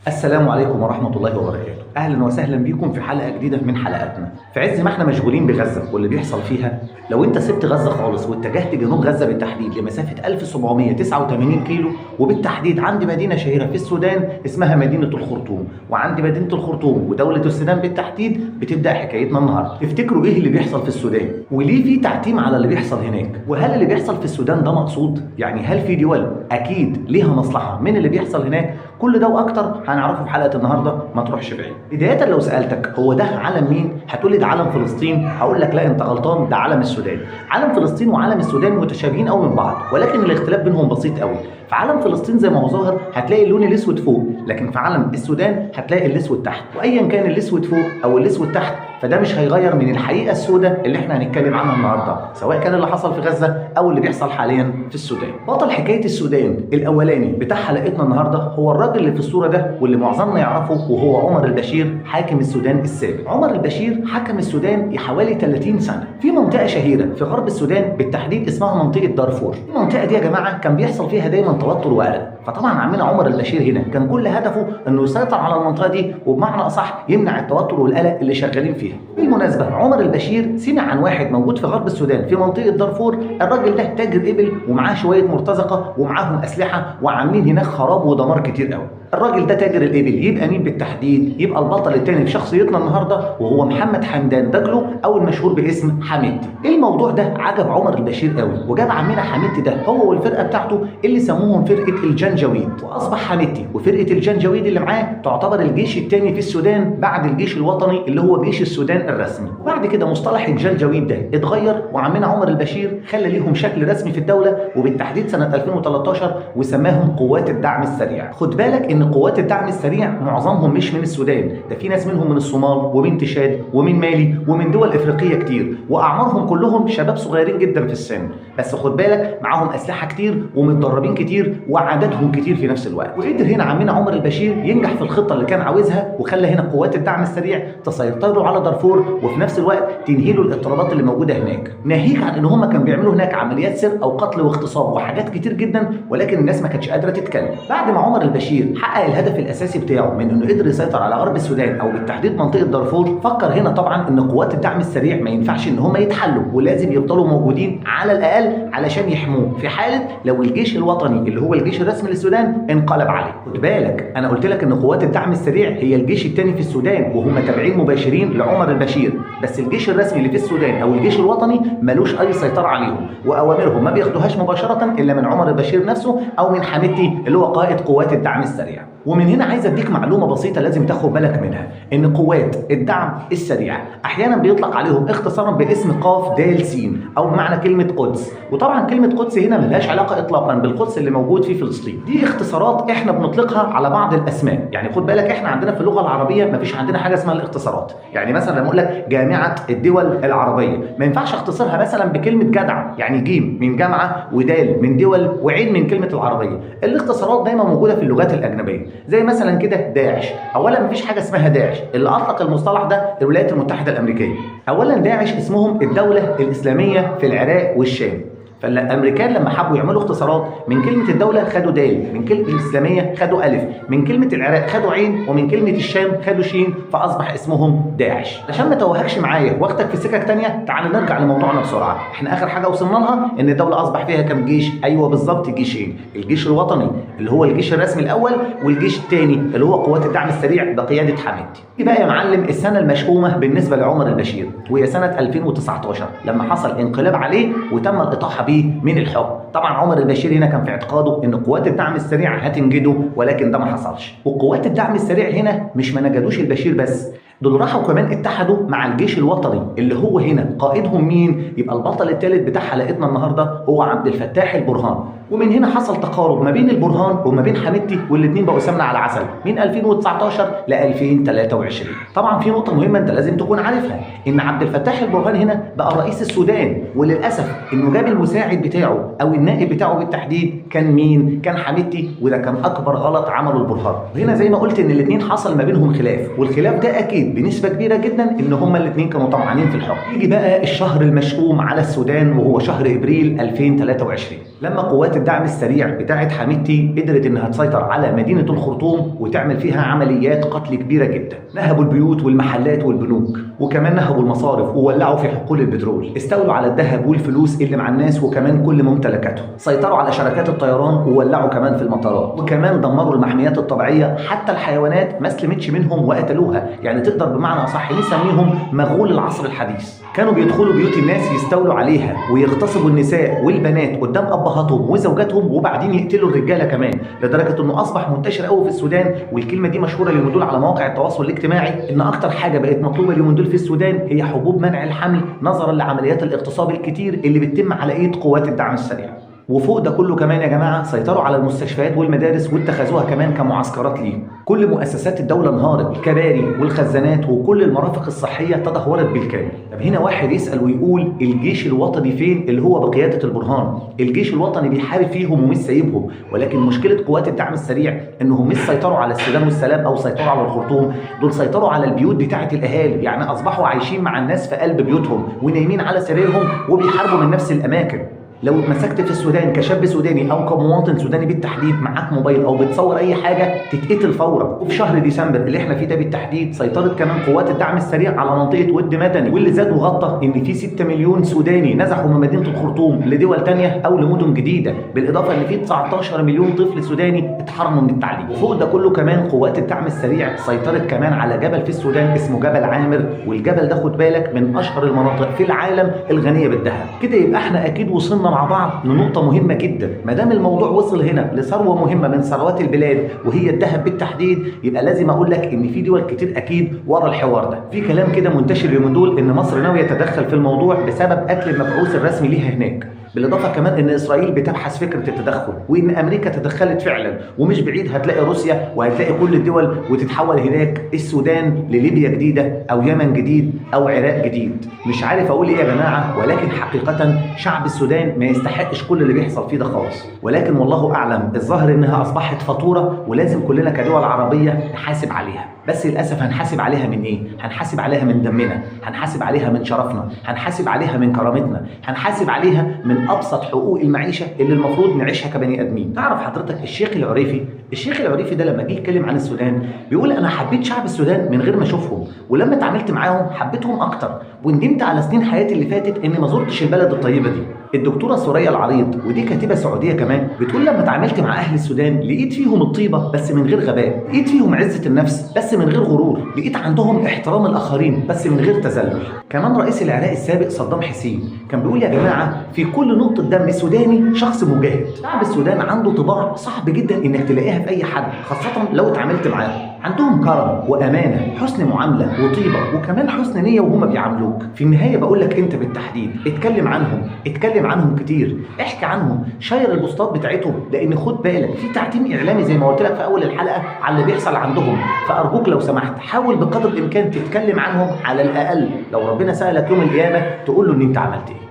السلام عليكم ورحمة الله وبركاته. أهلا وسهلا بكم في حلقة جديدة من حلقاتنا. في عز ما احنا مشغولين بغزة واللي بيحصل فيها، لو انت سبت غزة خالص واتجهت جنوب غزة بالتحديد لمسافة 1789 كيلو، وبالتحديد عند مدينة شهيرة في السودان اسمها مدينة الخرطوم، وعند مدينة الخرطوم ودولة السودان بالتحديد بتبدأ حكايتنا النهاردة. تفتكروا ايه اللي بيحصل في السودان؟ وليه في تعتيم على اللي بيحصل هناك؟ وهل اللي بيحصل في السودان ده مقصود؟ يعني هل في دول اكيد ليها مصلحة من اللي بيحصل هناك؟ كل ده واكتر هنعرفه في حلقة النهارده، ما تروحش بعيد. بداية لو سالتك هو ده علم مين؟ هتقول لي ده علم فلسطين. هقول لك لا، انت غلطان، ده علم السودان. علم فلسطين وعلم السودان متشابهين قوي من بعض، ولكن الاختلاف بينهم بسيط قوي. في علم فلسطين زي ما هو ظاهر هتلاقي اللون الاسود فوق، لكن في علم السودان هتلاقي الاسود تحت. وايا كان الاسود فوق او الاسود تحت فده مش هيغير من الحقيقة السوداء اللي احنا هنتكلم عنها النهارده، سواء كان اللي حصل في غزة او اللي بيحصل حاليا في السودان. بطل حكاية السودان الاولاني بتاع حلقتنا النهارده هو الراجل اللي في الصورة ده واللي معظمنا يعرفه، وهو عمر البشير حاكم السودان السابق. عمر البشير حكم السودان حوالي 30 سنة في منطقة شهيرة في غرب السودان بالتحديد اسمها منطقة دارفور. المنطقة دي يا جماعة كان بيحصل فيها دايما توتر وقلق، فطبعا عمنا عمر البشير هنا كان كل هدفه انه يسيطر على المنطقة دي، وبمعنى اصح يمنع التوتر والقلق اللي شغالين فيها. بالمناسبة عمر البشير سمع عن واحد موجود في غرب السودان في منطقة دارفور، الراجل ده تاجر ابل ومعاه شوية مرتزقة ومعاهم اسلحة وعاملين هناك خراب ودمار كتير قوي. الراجل ده تاجر الابل يبقى مين بالتحديد؟ يبقى البطل الثاني في شخصيتنا النهارده، وهو محمد حمدان دجلو او المشهور باسم حميدتي. الموضوع ده عجب عمر البشير قوي، وجاب عمنا حميدتي ده هو والفرقة بتاعته اللي سموهم فرقه الجنجويد، واصبح حميدتي وفرقه الجنجويد اللي معاه تعتبر الجيش الثاني في السودان بعد الجيش الوطني اللي هو جيش السودان الرسمي. وبعد كده مصطلح الجنجويد ده اتغير، وعمنا عمر البشير خلى ليهم شكل رسمي في الدولة، وبالتحديد سنة 2013، وسماهم قوات الدعم السريع. خد بالك ان قوات الدعم السريع معظمهم مش من السودان، ده في ناس منهم من الصومال ومن تشاد ومن مالي ومن دول افريقية كتير، واعمارهم كلهم شباب صغيرين جدا في السن، بس خد بالك معاهم اسلحة كتير ومتدربين كتير وعددهم كتير في نفس الوقت. وقدر هنا عمنا عمر البشير ينجح في الخطة اللي كان عاوزها، وخلى هنا قوات الدعم السريع تسيطر على دارفور، وفي نفس الوقت تنهي له الاضطرابات اللي موجودة هناك، ناهيك عن ان هم كانوا بيعملوا هناك عمليات سرقه وقتل واغتصاب وحاجات كتير جدا، ولكن الناس ما كانتش قادرة تتكلم. بعد ما عمر البشير حقق الهدف الاساسي بتاعه من انه قدر يسيطر على غرب السودان او بالتحديد منطقة دارفور، فكر هنا طبعا ان قوات الدعم السريع ما ينفعش ان هم يتحلوا ولازم يفضلوا موجودين على الاقل علشان يحموه في حاله لو الجيش الوطني اللي هو الجيش الرسمي للسودان انقلب عليه. خد بالك انا قلت لك ان قوات الدعم السريع هي الجيش الثاني في السودان وهم تابعين مباشرين لعمر البشير، بس الجيش الرسمي اللي في السودان او الجيش الوطني ملوش اي سيطرة عليهم، واوامرهم ما بياخدوهاش مباشرة الا من عمر البشير نفسه او من حميدتي اللي هو قائد قوات الدعم السريع. ومن هنا عايز اديك معلومة بسيطة لازم تاخد بالك منها، ان قوات الدعم السريع احيانا بيطلق عليهم اختصارا باسم قاف دال سين او بمعنى كلمة قدس، وطبعا كلمة قدس هنا ملهاش علاقة اطلاقا بالقدس اللي موجود في فلسطين. دي اختصارات احنا بنطلقها على بعض الاسماء، يعني خد بالك احنا عندنا في اللغة العربية مفيش عندنا حاجة اسمها الاختصارات. يعني مثلا لما اقول لك جامعه الدول العربية ما ينفعش اختصرها مثلا بكلمه جدع، يعني جيم من جامعه ودال من دول وعين من كلمة العربية. الاختصارات دايما موجودة في اللغات الاجنبية، زي مثلا كده داعش. اولا مفيش حاجة اسمها داعش، اللي اطلق المصطلح ده الولايات المتحدة الامريكية. اولا داعش اسمهم الدولة الاسلامية في العراق والشام، فالامريكان لما حبوا يعملوا اختصارات من كلمة الدولة خدوا دال، من كلمة الاسلامية خدوا الف، من كلمة العراق خدوا عين، ومن كلمة الشام خدوا شين، فاصبح اسمهم داعش. عشان ما توهكش معايا واخدك في سكك ثانية تعال نرجع لموضوعنا بسرعة. احنا اخر حاجة وصلنا لها ان الدولة اصبح فيها كام جيش؟ ايوه بالظبط جيشين، الجيش الوطني اللي هو الجيش الرسمي الاول، والجيش الثاني اللي هو قوات الدعم السريع بقيادة حميدتي. بقى يا معلم السنة المشؤومه بالنسبة لعمر البشير، وهي سنة 2019 لما حصل انقلاب عليه وتم الاطاحه بيه من الحكم. طبعا عمر البشير هنا كان في اعتقاده ان قوات الدعم السريع هتنجده، ولكن ده ما حصلش. وقوات الدعم السريع هنا مش ما نجدوش البشير بس، دول راحوا كمان اتحدوا مع الجيش الوطني اللي هو هنا قائدهم مين؟ يبقى البطل الثالث بتاع حلقتنا النهارده هو عبد الفتاح البرهان. ومن هنا حصل تقارب ما بين البرهان وما بين حميدتي، والاثنين بقوا سمنه على عسل من 2019 ل 2023. طبعا في نقطة مهمة انت لازم تكون عارفها، ان عبد الفتاح البرهان هنا بقى رئيس السودان، وللاسف انه جاب المساعد بتاعه او النائب بتاعه بالتحديد كان مين؟ كان حميدتي، وده كان اكبر غلط عمله البرهان. وهنا زي ما قلت ان الاثنين حصل ما بينهم خلاف، والخلاف ده اكيد اكد بنسبة كبيرة جدا ان هما الاثنين كانوا طمعانين في الحكم. يجي بقى الشهر المشؤوم على السودان، وهو شهر ابريل 2023، لما قوات الدعم السريع بتاعه حميدتي قدرت انها تسيطر على مدينة الخرطوم وتعمل فيها عمليات قتل كبيرة جدا. نهبوا البيوت والمحلات والبنوك، وكمان نهبوا المصارف وولعوا في حقول البترول، استولوا على الذهب والفلوس اللي مع الناس وكمان كل ممتلكاتهم، سيطروا على شركات الطيران وولعوا كمان في المطارات، وكمان دمروا المحميات الطبيعية، حتى الحيوانات ما سلمتش منهم وقتلوها. يعني تقدر بمعنى اصح نسميهم مغول العصر الحديث. كانوا بيدخلوا بيوت الناس يستولوا عليها ويغتصبوا النساء والبنات قدام ابهاتهم وزوجاتهم، وبعدين يقتلوا الرجالة كمان، لدرجة انه اصبح منتشر قوي في السودان. والكلمة دي مشهورة اليومين دول على مواقع التواصل الاجتماعي، ان اكتر حاجة بقت مطلوبه اليومين دول في السودان هي حبوب منع الحمل، نظرا لعمليات الاغتصاب الكتير اللي بتتم على ايد قوات الدعم السريع. وفوق ده كله كمان يا جماعة سيطروا على المستشفيات والمدارس واتخذوها كمان كمعسكرات ليهم. كل مؤسسات الدولة انهارت، الكباري والخزانات وكل المرافق الصحية تدهورت بالكامل. طب هنا واحد يسال ويقول الجيش الوطني فين اللي هو بقيادة البرهان؟ الجيش الوطني بيحارب فيهم ومش سايبهم، ولكن مشكلة قوات الدعم السريع انهم مش سيطروا على السودان والسلام او سيطروا على الخرطوم، دول سيطروا على البيوت بتاعه الاهالي، يعني اصبحوا عايشين مع الناس في قلب بيوتهم ونايمين على سريرهم وبيحاربوا من نفس الاماكن. لو اتمسكت في السودان كشاب سوداني او كمواطن سوداني بالتحديد معاك موبايل او بتصور اي حاجة تتقتل فورا. وفي شهر ديسمبر اللي احنا فيه ده بالتحديد سيطرت كمان قوات الدعم السريع على منطقة ود مدني، واللي زاد وغطى ان في 6 مليون سوداني نزحوا من مدينة الخرطوم لدول ثانية او لمدن جديدة، بالاضافة ان في 19 مليون طفل سوداني اتحرموا من التعليم. وفوق ده كله كمان قوات الدعم السريع سيطرت كمان على جبل في السودان اسمه جبل عامر، والجبل ده خد بالك من اشهر المناطق في العالم الغنية بالذهب. كده يبقى احنا اكيد وصلنا مع بعض لنقطة مهمة جدا، ما دام الموضوع وصل هنا لثروة مهمة من ثروات البلاد وهي الذهب بالتحديد، يبقى لازم اقول لك ان في دول كتير اكيد ورا الحوار ده. في كلام كده منتشر اليومين دول ان مصر ناوية تتدخل في الموضوع بسبب قتل المبعوث الرسمي ليها هناك، بالاضافة كمان ان اسرائيل بتبحث فكرة التدخل، وان امريكا تدخلت فعلا، ومش بعيد هتلاقي روسيا وهتلاقي كل الدول وتتحول هناك السودان لليبيا جديدة او يمن جديد او عراق جديد. مش عارف اقول ايه يا جماعة، ولكن حقيقة شعب السودان ما يستحقش كل اللي بيحصل فيه ده خالص، ولكن والله اعلم الظاهر انها اصبحت فاتورة ولازم كلنا كدول عربية نحاسب عليها. بس للاسف هنحاسب عليها من ايه؟ هنحاسب عليها من دمنا، هنحاسب عليها من شرفنا، هنحاسب عليها من كرامتنا، هنحاسب عليها من ابسط حقوق المعيشة اللي المفروض نعيشها كبني ادمين. تعرف حضرتك الشيخ العريفي؟ الشيخ العريفي ده لما جه يتكلم عن السودان بيقول انا حبيت شعب السودان من غير ما اشوفهم، ولما اتعاملت معاهم حبيتهم اكتر، وندمت على سنين حياتي اللي فاتت اني ما زرتش البلد الطيبة دي. الدكتورة سوريا العريض ودي كاتبه سعودية كمان بتقول لما اتعاملت مع اهل السودان لقيت فيهم الطيبة بس من غير غباء، لقيت فيهم عزه النفس بس من غير غرور، لقيت عندهم احترام الاخرين بس من غير تذلل. كمان رئيس العراق السابق صدام حسين كان بيقول يا جماعة في كل نقطة دم سوداني شخص مجاهد. شعب السودان عنده طباع صعب جدا انك تلاقيها في اي حد، خاصة لو اتعاملت معاهم. عندهم كرم وامانه، حسن معاملة وطيبة، وكمان حسن نيه وهما بيعاملوك. في النهاية بقول لك انت بالتحديد اتكلم عنهم، اتكلم عنهم كتير، احكي عنهم، share البوستات بتاعتهم، لان خد بالك في تعتيم اعلامي زي ما قلت لك في اول الحلقة على اللي بيحصل عندهم. فارجوك لو سمحت حاول بقدر الامكان تتكلم عنهم، على الاقل لو ربنا سالك يوم القيامة تقول له ان انت عملت ايه.